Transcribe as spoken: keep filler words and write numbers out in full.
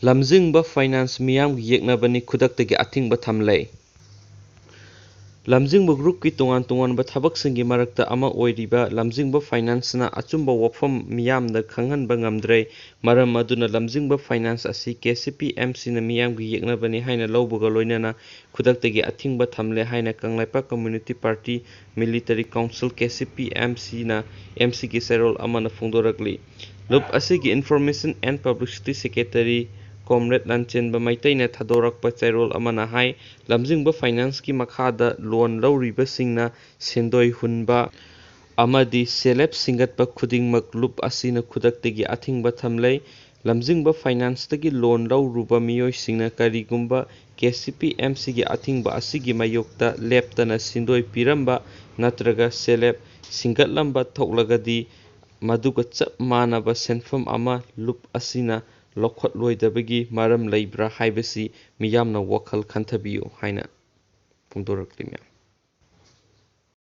ꯂꯝꯖꯤꯡꯕ ꯐꯥꯏꯅꯥꯟꯁ ꯃꯤꯌꯥꯝꯒꯤ ꯌꯦꯛꯅꯕꯅꯤ, ꯈꯨꯗꯛꯇꯒꯤ ꯑꯊꯤꯡꯕ ꯊꯝꯂꯦ꯫ ꯂꯝꯖꯤꯡꯕ ꯒ꯭ꯔꯨꯞꯀꯤ ꯇꯣꯉꯥꯟ ꯇꯣꯉꯥꯟꯕ ꯊꯕꯛꯁꯤꯡꯒꯤ ꯃꯔꯛꯇ ꯑꯃ ꯑꯣꯏꯔꯤꯕ ꯂꯝꯖꯤꯡꯕ ꯐꯥꯏꯅꯥꯟꯁꯅ ꯑꯆꯨꯝꯕ ꯋꯥꯐꯝ ꯃꯤꯌꯥꯝꯗ ꯈꯪꯍꯟꯕ ꯉꯝꯗ꯭ꯔꯦ꯫ ꯃꯔꯝ ꯑꯗꯨꯅ ꯂꯝꯖꯤꯡꯕ ꯐꯥꯏꯅꯥꯟꯁ ꯑꯁꯤ ꯀꯦ ꯁꯤ ꯄꯤ ꯑꯦꯝ ꯁꯤꯅ ꯃꯤꯌꯥꯝꯒꯤ ꯌꯦꯛꯅꯕꯅꯤ ꯍꯥꯏꯅ ꯂꯧꯕꯒ ꯂꯣꯏꯅꯅ ꯈꯨꯗꯛꯇꯒꯤ ꯑꯊꯤꯡꯕ ꯊꯝꯂꯦ ꯍꯥꯏꯅ Kangleipak community party military council, K C P M ꯁꯤꯅ ꯑꯦꯝ ꯁꯤꯒꯤ ꯆꯦꯔꯣꯜ ꯑꯃꯅ ꯐꯣꯡꯗꯣꯔꯛꯂꯤ꯫ ꯂꯨꯞ ꯑꯁꯤꯒꯤ Information and Publicity Secretary ꯀꯣꯝꯔꯦꯗ ꯂꯥꯟꯆꯦꯟꯕ ꯃꯩꯇꯩꯅ ꯊꯥꯗꯣꯔꯛꯄ ꯆꯦꯔꯣꯜ ꯑꯃꯅ ꯍꯥꯏ, ꯂꯝꯖꯤꯡꯕ ꯐꯥꯏꯅꯥꯟꯁꯀꯤ ꯃꯈꯥꯗ ꯂꯣꯟ ꯂꯧꯔꯤꯕꯁꯤꯡꯅ ꯁꯦꯟꯗꯣꯏ ꯍꯨꯟꯕ ꯑꯃꯗꯤ ꯁꯦꯜꯐ ꯍꯦꯜꯞ ꯁꯤꯡꯒꯠꯄ ꯈꯨꯗꯤꯡꯃꯛ ꯂꯨꯞ ꯑꯁꯤꯅ ꯈꯨꯗꯛꯇꯒꯤ ꯑꯊꯤꯡꯕ ꯊꯝꯂꯦ꯫ ꯂꯝꯖꯤꯡꯕ ꯐꯥꯏꯅꯥꯟꯁꯇꯒꯤ ꯂꯣꯟ ꯂꯧꯔꯨꯕ ꯃꯤꯑꯣꯏꯁꯤꯡꯅ ꯀꯔꯤꯒꯨꯝꯕ ꯀꯦ ꯁꯤ ꯄꯤ ꯑꯦꯝ ꯁꯤꯒꯤ ꯑꯊꯤꯡꯕ ꯑꯁꯤꯒꯤ ꯃꯥꯌꯣꯛꯇ ꯂꯦꯞꯇꯅ ꯁꯦꯟꯗꯣꯏ ꯄꯤꯔꯝꯕ ꯅꯠꯇ꯭ꯔꯒ ꯁꯦꯜꯐ ꯍꯦꯜꯞ ꯁꯤꯡꯒꯠꯂꯝꯕ ꯊꯣꯛꯂꯒꯗꯤ, ꯃꯗꯨꯒ ꯆꯞ ꯃꯥꯟꯅꯕ ꯁꯦꯟꯐꯝ ꯑꯃ ꯂꯨꯞ ꯑꯁꯤꯅ ꯂꯧꯈꯠꯂꯣꯏꯗꯕꯒꯤ ꯃꯔꯝ ꯂꯩꯕ꯭ꯔꯥ ꯍꯥꯏꯕꯁꯤ ꯃꯤꯌꯥꯝꯅ ꯋꯥꯈꯜ ꯈꯟꯊꯕꯤꯌꯨ ꯍꯥꯏꯅ ꯐꯣꯡꯗꯣꯔꯛꯂꯤ ꯃꯌꯥꯝ꯫